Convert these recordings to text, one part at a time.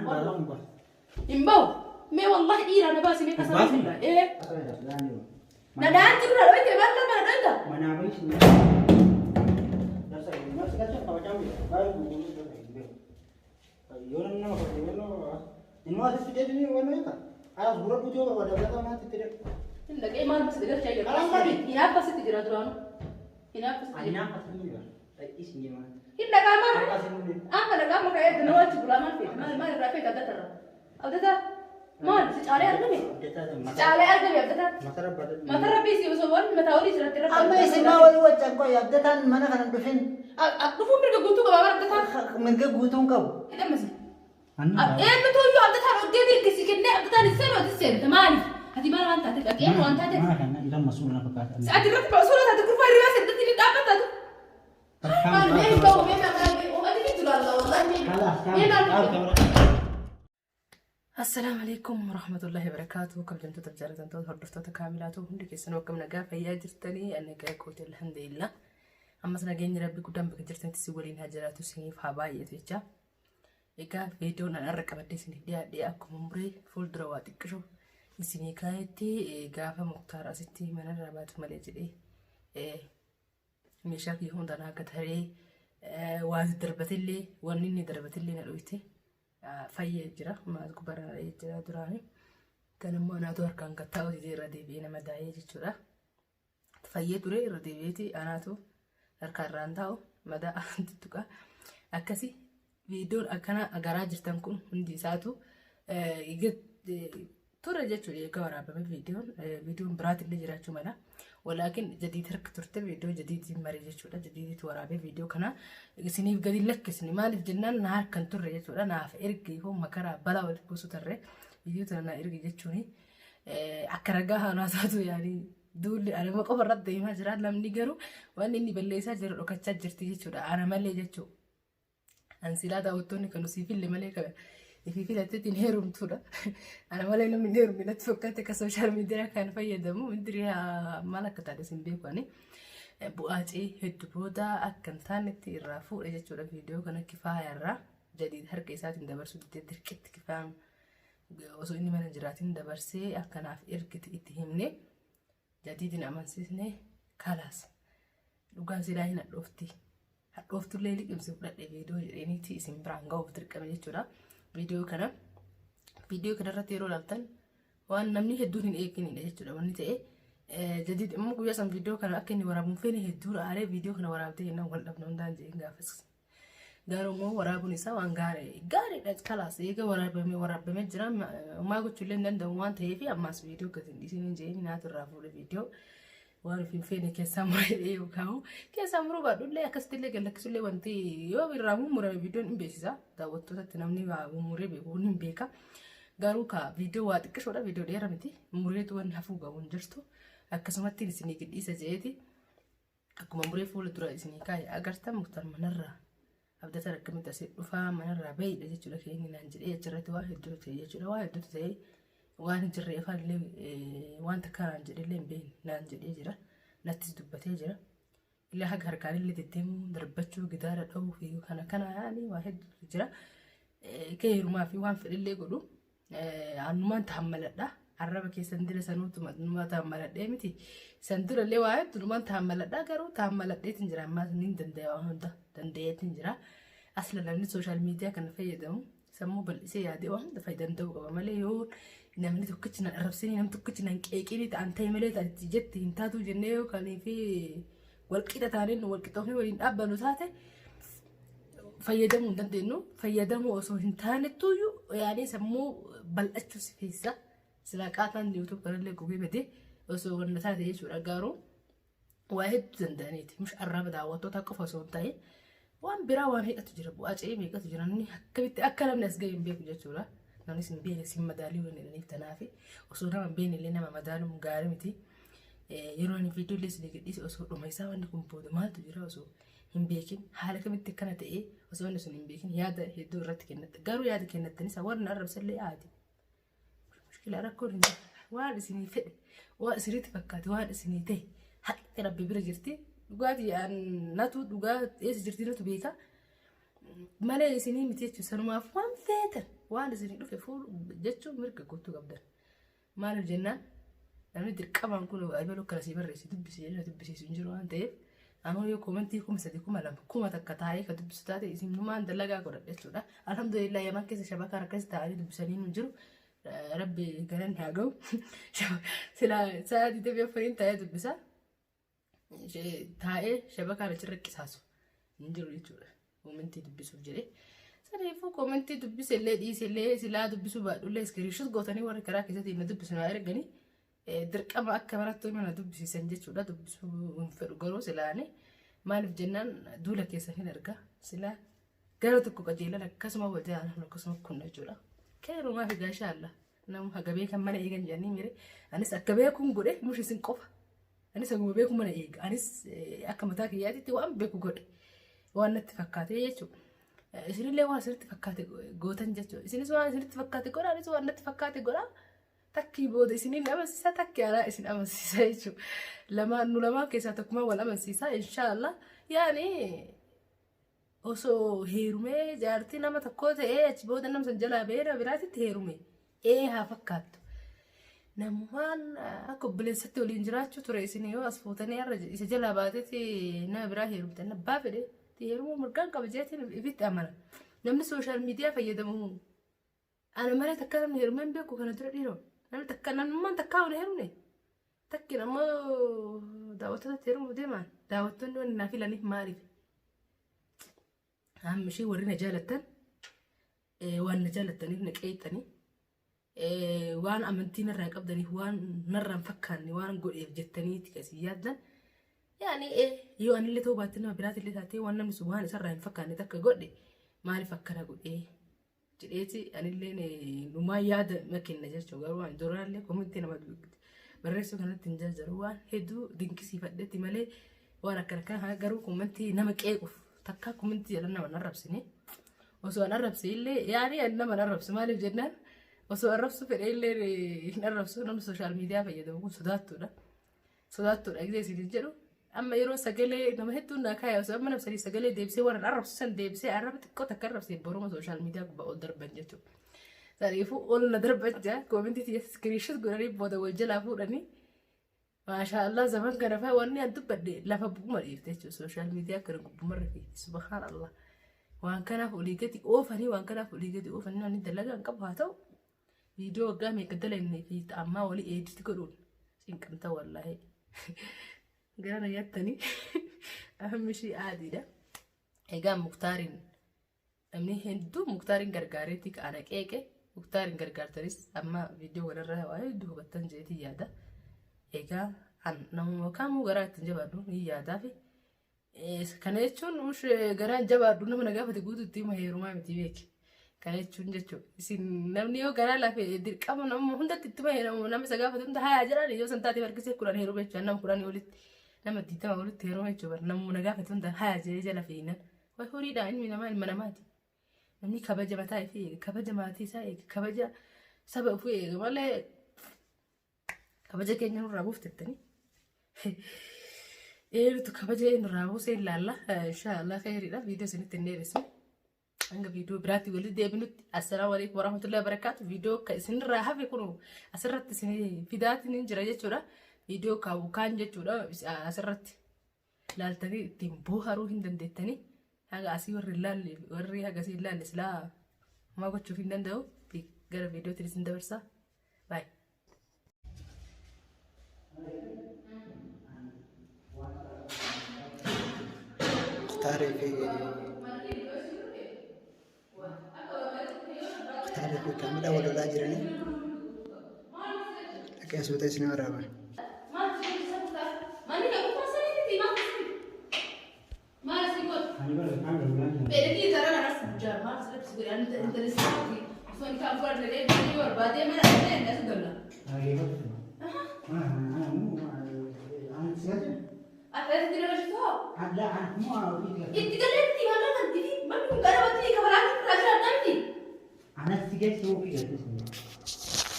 Wallah. Hin bahu. Mee wallahi dhiiraa na baasi mee kasama Baasi? sirraa. Ee. Na dhaan jiru na dhoyte maal nama na dhoyta? Manaa bahi. Yoo namni nama kabajee inni asitti deebiin waan eega. As gura guutuu yoo barbaade abdataa manatti itti deebi. Hin dhaqee maal basi galchaa jira. Kalaan badi. Hinaaffa sitti jira duraanu. Hinaaffa sitti Ani jira. naafa sin jira. Dhaqii sin jira manatti. Hin dhaqaa maal? Dhaqaa sin jira. Amma dhaqaa amma ka'ee nama achi bulaa maal feeta? Maal maal irraa feeta abdatarra? Abdata maal si caalee argame? Si caalee argame abdata? Mata rabbii si osoo waan mataa olii sirratti irra Amma isin maa walii waccan qoy abdataan mana kana hin dhufin. Dhufuun mirga guutuu qaba bara abdataan. Mirga guutuu hin qabu. Hidhamasi. Eenyutu iyyuu abdataan oddee mirga si kennee abdataan hin seenu ati seente maaliif? Ati maal waan taateef ati eenyu waan taateef? Ati irratti suuraa taate kurfaa hiriyyaa seentatti ni dhaabbatatu. Maal mee hin ba'u mee maal ati ni jiraalla wallahi mee maal Assalaamu alaikum warahmatullahi wabarakatuh. Kabajamtoota fi jaallatamtoota hordoftoota kaamilaatu hundi keessanuu akkam nagaa fayyaa jirtanii ani nagaa kooti alhamdulillah. Ammas nageenyi rabbi guddaan bakka jirtanitti si waliin haa jiraatu isiniif haa baay'atu jecha. Egaa viidiyoon an har'a qabadhee isiniif dhiyaadhe akkuma muree fuuldura waa xiqqishu isinii kaayetti gaafa Muktaar asitti manarraa baatu malee jedhee meeshaa kiyya hundaan akka taree waa darbatellee wanni inni darbatellee na dhoyte fayyee jira maas gubbaarra na dhahee jira duraani kan immoo anaatu harkaan gattaa'u didee irra deebi'ee nama daa'ee jechuudha. Fayyee ture irra deebi'eeti anaatu harka irraan taa'u madaa tuttuqa akkasi viidiyoon akkana agaraa jirtan kun hundi isaatu ture jechuudha eega waraabame viidiyoon viidiyoon biraatillee jiraachuu mala. Walaakin jadiid harka turte viidiyoo jadiidiin maree jechuudha. Jadiiditu waraabee viidiyoo kana isiniif gadi lakkisni maaliif jennaan na harka hin turre jechuudha. Naaf erge hoo makaraa balaa walitti buusu tarre viidiyoo tana na erge jechuuni akka ragaa haanaa taatu yaanii duulli anuma qofa irratti deemaa jira namni garuu waan inni balleessaa jiru dhokachaa jirti jechuudha ana malee jechuudha. An silaa daawwattoonni kan usii fille malee kan ifii filatteetti hin heerumtuudha. Ana malee namni hin heerumne natti fakkaate akka sooshaal miidiyaa kan fayyadamu indirii maal akka taate sin beeku ani. Bu'aa ce'ii hedduu booda akka hin taanetti irraa fuudhe jechuudha viidiyoo kana kifaaya irraa jadiid harka isaatiin dabarsuu didee dirqitti kifaayaan osoo inni mana jiraatin dabarsee akkanaaf ergite itti himne jadiidin amansiisne kalaas dhugaan silaa hin hadhoofti. Hadhooftullee liqimse fudhadhe viidiyoo jedheeniiti isin biraan ga'uuf dirqame jechuudha. Viidiyoo kana viidiyoo kana irratti yeroo ilaaltan waan namni hedduun hin eeginidha jechuudha wanni ta'e. Jadiid immoo guyyaa san viidiyoo kana akka inni waraabuun feene hedduun aaree viidiyoo kana waraabdee jennaan wal dhabna hundaan jedheen gaafas. Garuu immoo waraabuun isaa waan gaarii gaariidha kalaas eega waraabame waraabamee jira homaa gochuullee hin danda'u waan ta'eef ammaas viidiyoo gadi hin dhiisin hin jedheen naatu irraa fuudhe viidiyoo waan of hin feene keessaa muree yookaan keessaa muruu baadhullee akkasittillee gad lakkisullee wanti yoo irraa mummurame viidiyoon hin beeksisa daawwattootatti namni waa mummuree beeku hin beeka garuu ka viidiyoo waa xiqqishoodha viidiyoo dheera miti mureetu wanni hafuu qabu hin jirtu akkasumatti isinii gadhiisa je'eeti akkuma muree fuula dura isinii kaa'e agartan muktar manarraa abdataan akkamitti asii dhufaa manarraa bahiidha jechuudha kan inni naan jedhee achirratti waa hedduutu ta'e jechuudha waa hedduutu ta'e waan hin jirre afaan illee waan takka naan jedhee illee hin beekne naan jedhee jira nattis dubbatee jira illee haga harkaan illee deddeemuu darbachuu gidaara dha'uu fi kana kana yaani waa hedduutu jira kee heerumaa fi waan fedhillee godhu Annumaan taammaladha. Arraba keessan dira sanuutu numaa taammaladhee miti. San durallee waa hedduu numaan taammaladha garuu taammaladheetiin jira ammaas niin danda'e waan hunda danda'eetiin jira. Asla namni sooshaal miidiyaa kana fayyadamu sammuu bal'isee yaadee waan hunda fayyadamuu qaba malee yoo namni tokkichi nan arrabsinii namni tokkichi nan qeeqinii ta'an ta'e malee ta'e jetti hin taatuu jennee yoo kanii fi walqixa taaneen walqixoofnee waliin dhaabbannu taate fayyadamuu hin dandeenyu. Fayyadamuu osoo hin taanettuyyuu yaadee sammuu bal'achuu si feessa. Silaa qaataan YouTube kanallee gubee badee osoo wanna taate jechuudha garuu waa hedduu danda'aniiti. Mush arraba daawwattoota qofa osoo hin ta'in waan biraa waan meeqatu jira bu'aa ce'ee meeqatu jira namni akkamitti akka namni as ga'e hin beeku jechuudha. Namni sin beekne sin madaalii waan jedhaniif tanaafi osoo nama hin beekne illee nama madaaluun gaarii miti. Yeroo ani viidiyoo illee isin gadhiise osoo dhuma isaa wanni kun booda maaltu jira osoo hin beekin haala kamitti akkana ta'ee osoo wanni sun hin beekin yaada hedduu irratti kennatta. Garuu yaada kennattanis warri na arrabsallee aadi. Mushkilaa rakkoon hin jiru. Waan isinii fedhe waan isinitti fakkaate waan isinii ta'e haqni rabbi bira jirti. Dhugaatii natu dhugaa eessa jirti natu beeka. Malee isinii miti jechuudha. Sanumaaf waan feetan. waan isinii dhufe fuudhu jechuun mirga guutuu qabdan. Maaliif jennaan namni dirqamaan kun abaluu akkana sii barreessi dubbisi jedhee na dubbisiisu hin jiru waan ta'eef anuu yoo koomentii 3000 2000 1000 taa'ee ka dubbisu taate isinumaan dalagaa godhadha jechuudha. Alhamdulillah Yaman keessa shabakaan akkas taa'anii dubbisanii nu jiru. Rabbi galanni haa ga'u. Silaa sa'a 24 taa'ee dubbisa. Taa'ee shabakaan achirra qisaasu hin jiru jechuudha. Koomentii dubbisuuf jedhee. Saniifuu koomentii dubbise illee dhiise illee silaa dubbisuu baadhullee iskiriishot gootanii warri karaa keessatti na dubbisu naa erganii dirqama akka barattoonni na dubbisiisan jechuudha. Dubbisuu hin fedhu garuu silaani maaliif jennaan duula keessa hin erga silaa gara tokko qajeelan akkasuma wal jaalan akkasuma kunna jechuudha. Keerumaa fi gaashaa Allah nama haga beekan mana eegan jedhanii mire anis akka beekuun godhe mushi isin qofa. Anis haguma beeku mana eega. Anis akka mataa kiyyaatitti waan beeku godhe. Waan natti fakkaate jechuudha. Isinillee waan isinitti fakkaate gootan jechuudha. Isinis waan isinitti fakkaate godha, anis waan natti fakkaate godha. Takkii booda isiniin amansiisa, takkii alaa isin amansiisa jechuudha. Lamaan nu lamaan keessaa tokkumaa wal amansiisa inshaallah. Yaani osoo heerumee jaartii nama tokkoo ta'ee achi booda nama san jalaa bahee nama biraatitti heerume ee haa fakkaattu. Namumaan akka obboleessatti waliin jiraachuu ture isin yoo as fuutanii har'a isa jalaa baateeti nama biraa heerumtan abbaa fedhe heerumuu mirgaan qaba jeetiin ifitti amana. Namni sooshaal miidiyaa fayyadamu ana malee takka namni heerumee hin beeku kana dura dhiiroo. Namni takka namnummaan takkaa wal heerumne. Takkiin ammoo daawwattootatti heerumuu deemaan daawwattoonni wanni naa filaniif maaliif? Amma ishee warri na jaalattan waan na jaalattaniif na qeexxanii waan amantii narraa qabdaniif waan narraa hin fakkaanne waan godheef jettaniiti kan isin yaaddan. Yaani yoo anillee ta'uu baatte nama biraatillee taatee waan namni sun waan isarraa hin fakkaanne takka godhe maaliif akkana godhee jedheeti anilleen dhumaa yaada na kenna jechuudha. Garuu ani duraallee komentii nama barreessuu kanatti hin jarjaru waan hedduu dinqisiifadhetti malee waan akkana kana garuu komentii nama qeequuf takkaa komentii jala nama hin arrabsine. Osoo an arrabse illee yaani ani nama hin arrabsu maaliif jennaan osoo arrabsu fedhe illee hin arrabsu namni sooshaal miidiyaa fayyadamu kun sodaattuudha. Sodaattuudha gisee isiniin jedhu amma yeroo sagalee nama hedduun naa kaaya osoo amma namsanii sagalee deebisee waan arrabsu san deebisee arraba xiqqoo takka arrabsee boruma sooshaal miidiyaa gubbaa ol darban jechuudha. Saniifuu ol na darban jaa koomentii tiyya iskiriishot godhanii booda wal jalaa fuudhanii maashaa Allah zaman kana faa wanni an dubbadhe lafa bu'uma dhiifte jechuudha sooshaal miidiyaa kana gubbumarra fiiti subhaan Allah. Waan kanaaf olii gadi oofanii waan kanaaf olii gadi oofanii namni dalagaa hin qabu haa ta'u Viidiyoo waggaa meeqa dalagne fi ammaa walii edit godhuun cinqamta wallaahi. Gara na nyaattanii amma ishii aadiidha. Egaa Muktaariin namni hedduu Muktaariin gargaareetti ana qeeqe Muktaariin gargaartanis amma viidiyoo kanarraa waa hedduu hubattan jedheetiin yaada. Egaa namuma kamuu garaa ittiin jabaadhu ni yaadaafi. Kana jechuun garaan jabaadhu nama na gaafate guutuutti hima heerumaa miti beeki. Kana jechuun jechuudha. Isin namni yoo garaa lafe dirqama nama hundatti itti heerumu nama isa gaafate hunda hayaa jedhaan yoo san taate barkisee 10 heeruma jechuudha. Nama 10 olitti nama 20 olitti heeruma jechuudha. Namuma na gaafate hunda hayaa jedhee jala fiinan. Way horiidha ilmi namaa ilma namaati. Namni kabaja mataa ifii eega, kabaja maatii isaa eega, kabaja saba ofii eega malee kabaja keenya nurraa buuftettanii. Eenyutu kabaja nurraa buusee ilaalla. Inshaallah khayriidha. Viidiyoo isinitti hin dheeressu. Hanga viidiyoo biraatti walitti deebinutti assalaamu alaikum warahmatullahi wabarakaatu. Viidiyoo akka isinirraa hafe kun asirratti isin fidaatiin hin jira jechuudha. Viidiyoo kaa'u kaan jechuudha asirratti laaltanii ittiin booharuu hin dandeettanii. Haga asii warri hin laalle warri haga asii hin laalle silaa homaa gochuuf hin danda'u. Gara viidiyootiin isin dabarsa. Baay'ee. Muktaarii fi Kaamilaa wal lolaa jiranii dhaqee suuta isin waraaba.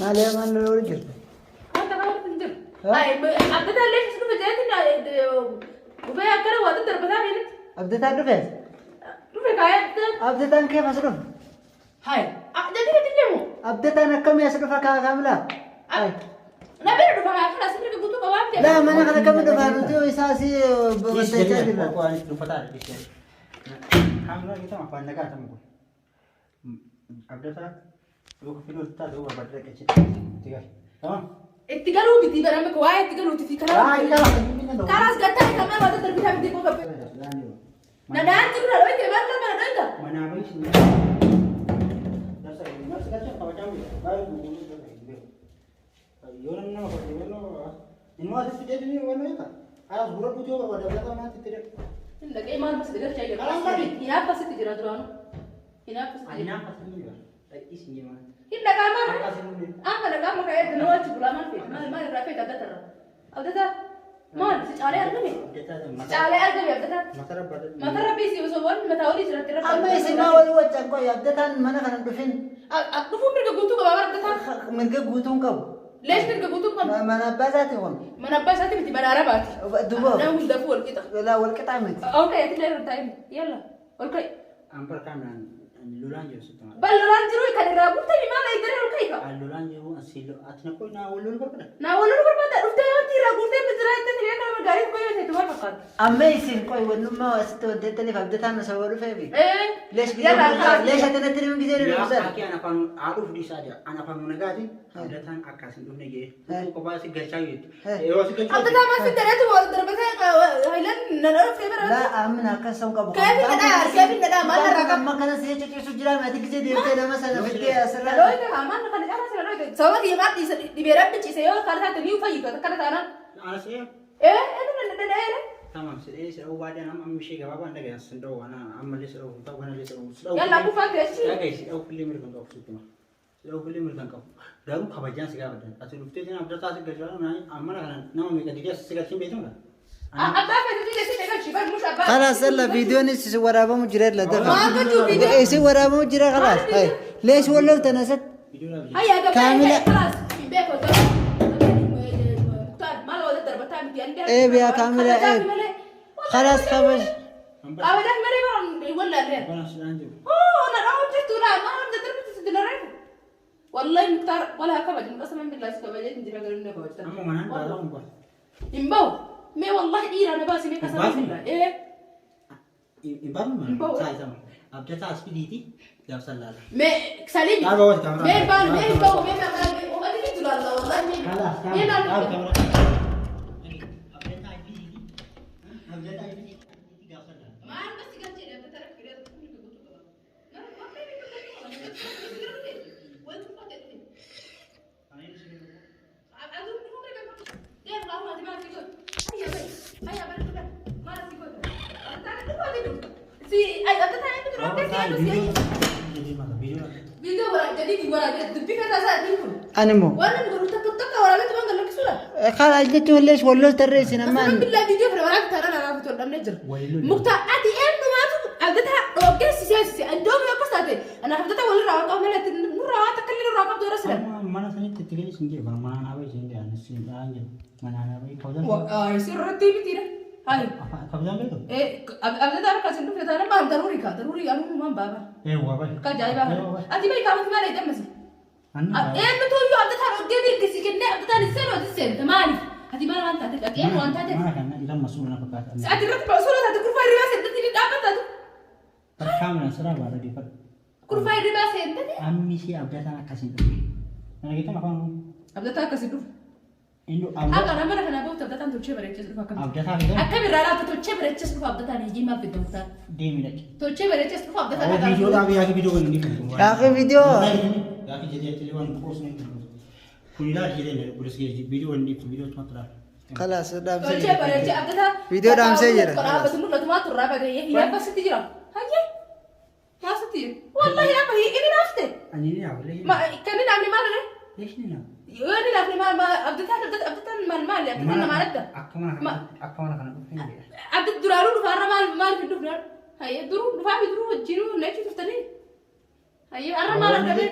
Maali maal lolaa jirtu? Abdataan dhufees? Abdataan kee as dhufe? Abdataan akkamii as dhufa kaamilaa? Na bira dhufa haa kana asirra guutuu qabaa miti. Laa mana kana akkami dhufaa nuti isaa asii wantachaa jirra. Kaamilaa gitu afaan nagaa tamu kun. Abdataa yoo fiduu taate yoo barbaade dhaqee itti gal. Tamam. Itti galuu miti barame waa'ee itti galuuti fi karaa. Karaas gattaa kan maal wanta darbitaa miti qofa. Nadaan jiru na dhoyte maal nama na dhoyta. Manaa bahi sin. Darsa darsa galcha kabajaa miti. Baay'ee guutuu. Yoo namni nama kabajee inni asitti deebiin waan ta'eef alas gurra duutii yoo barbaade abdataa manaatti itti deebi. Dhaqee maal bas galchaa jira. Karaan bari. Hinaafa sitti jira duraanuu. Hinaafa sitti Ani jira. naafa sin jira. Dhaqii sin jira. Hin dhaqaa maal? Akka sin jira. Amma dhaqaa maka eegdu nama achi bulaa maal feete maal maal irraa feete abdatarra. Abdataa maal si caalee argame? Si caalee argame abdataa. Mata rabbaadha. Mata rabbii si osoo waan mataa olii jiratti irra. Amma isin maa walii waccan qoy abdataan mana kana hin dhufin. Dhufuun mirga guutuu qaba bara abdataa. Mirga guutuu hin qabu. Leesh mirga guutuu qaba. Mana abbaa isaati kun. Mana abbaa isaati miti mana arabaati. Duuba. Nama hundaafuu wal qixa. Laa wal qixaa miti. Ol ka'i ati illee irra taa'e yalla ol ka'i. Ambar kaamilaan lolaan jiru sitti mara. Bal lolaan jiru kan irraa guurtani maal eeggaree ol ka'i ka. Lolaan jiru asii ati na qoy naa wal loluu barbaada. Naa wal loluu barbaada dhuftee wanti irraa guurtee misiraa itti ta'e kana gaarii tokko yoo ta'e maal fakkaata. Amma isin qoy wannummaa asitti wanteettaniif abdataan osoo dhufeefi. Ee. Leesh Yalla gisee leesh ati natti himu gisee Yaa dhufsan. akki ana afaan haadhuuf dhiisaa jira. Ana afaan nagaatiin abdataan akka asin dhufne jee. Kophaa si galchaa jirti. Yeroo si galchaa Abdataa maal fiddeetu wal darbatee haayilaan na dhuftee bara. Laa amina akkas ta'uu qabu. Keefin dhadhaa, keefin dhadhaa, maal irraa qaba? Amma kana si ciciisu jira ati gisee deemtee nama sana fiddee asirraa. Dhaloota maal kana caalaa sana dhaloota sababa kiyya maal dhiisa dhibee rabbi ciise yoo kana taate ni fayyita akkana taanaan. Ana si'ee Ee inni na dhadhaa tamam si'ee si dha'uu baadhee amma amma ishee gabaabaa hin dhagayan sin dha'uu ana ammallee si dha'uu ta'uu kanallee si dha'uu si dha'uu. Yalla kufaan keessi. Dhagaye si dha'uu fillee mirga hin qabu sitti hima. Si dha'uu fillee mirga hin qabu. Garuu kabajaan si gaafatan. Ati dhuftee sin abdataa si galchaa amma kana nama meeqa didee si galchiin beektu Abbaa fedhii jechuun eegalchi bar mush abbaa. خلاص يلا فيديو نس ورابهم جرا لا دفع ما قلتوا فيديو. ايش ورابهم جرا خلاص هاي ليش ولوت انا ست هيا قبل كاملة. خلاص بيك مختار ما لو ضربتها متي عندي إيه يا كاملة، إيه. خلاص خبش قابلت مري برا ولا لا اوه انا راح جبت ولا ما انا ضربت تدلرين والله مختار ولا كبج قسما بالله كبجت انت ما قالوا لنا كبجت Amma manaan baadhaa hin baatu. امبو مي والله دير انا باسي مي قسما إمباسي؟ بالله ايه Hin baatu Hin bahu. mana. Abdataa as fidiiti gaafsan laala. مي سليم Dhaaba wal kameraa. مي بان مي امبو مي ما وما تجي تقول الله والله مي خلاص مي ما dhaaba kameraa. Abdataa as fidiiti. Abdataa as fidiiti gaafsan laala. ما انا بس قلت لي انت ترك في رياض انا مو خلاص جيت ليش ولوت الرئيس انا ما مقطع ati eenyumaatu abdataa dhooggeessi seensise andoom yoo akkas taate ana abdataa walirraa waan qabu malee nurraa waan takka illee nurraa qabdu irra silan. Mana sanitti itti gadi sin jee mana naa bahi sin jee anis sin dhaan jee mana naa bahi kabajaan Sirriitti mitiidha. Hayi. kabajaan beektu. Abdataa harkaa sin dhufne taana maal daruurii kaa daruurii anuu maan baaba. Ee waa bahi. Akka ajaa'ibaa kana. Ati bahi kaafatti maal eegammasi? Anni Eenyutu iyyuu abdataa dhoggee mirgisi kennee abdataan hin seenu ati seente maaliif? Ati maal waan taateef ati eenyu waan taateef? Mana kana irra masuula na fakkaata. Ati irratti suuraa taate kurfaa hirribaa seentatti ni dhaabbatatu. Kaamera siraa baadha deeffadhu. Kurfaa hirribaa seentatti. Ammi ishee abdataan akkasiin dhufe. Kana geettan afaan Oromoo. Abdataa akkasii dhufu. Inni Akka nama kana booda abdataan tolchee bareechas dhufa akkamitti? abdataa fidan Akkam irraa laata tolchee bareechas dhufa abdataan hojii maal fidda mutaan? deemi dhaqe. Tolchee bareechas dhufa abdataan Oo viidiyoo dhaabii yaaki viidiyoo waliin ni filatu. يا اخي فيديو Yaaki jedhee itti waan qoosni hin jiru. Kun ilaali jedhee bulus viidiyoo waliin dhiibtu viidiyoo tumatti laala. خلاص دام Tolchee bareechee abdataa. Viidiyoo dhaamsee jira. Dhaabbatu mul'atu maatu irraa badee hiyyaa sitti jira. Hayyee. Maa sitti jira. Wallahi amma inni naafte. Ani ni naafu leeshi. Kan inni naafne maal ree? Leeshi ni naafu. Yoo inni naafne maal maal abdataan abdataan maal maali abdataan nama adda. Akka mana kana akka mana kana dhufee hin jedhe. Abdat duraanuu dhufaarra maal maal hin dhufne? Hayyee duruu dhufaa fi duruu wajjinuu na jechuun turtanii. Hayyee har'a maal argame?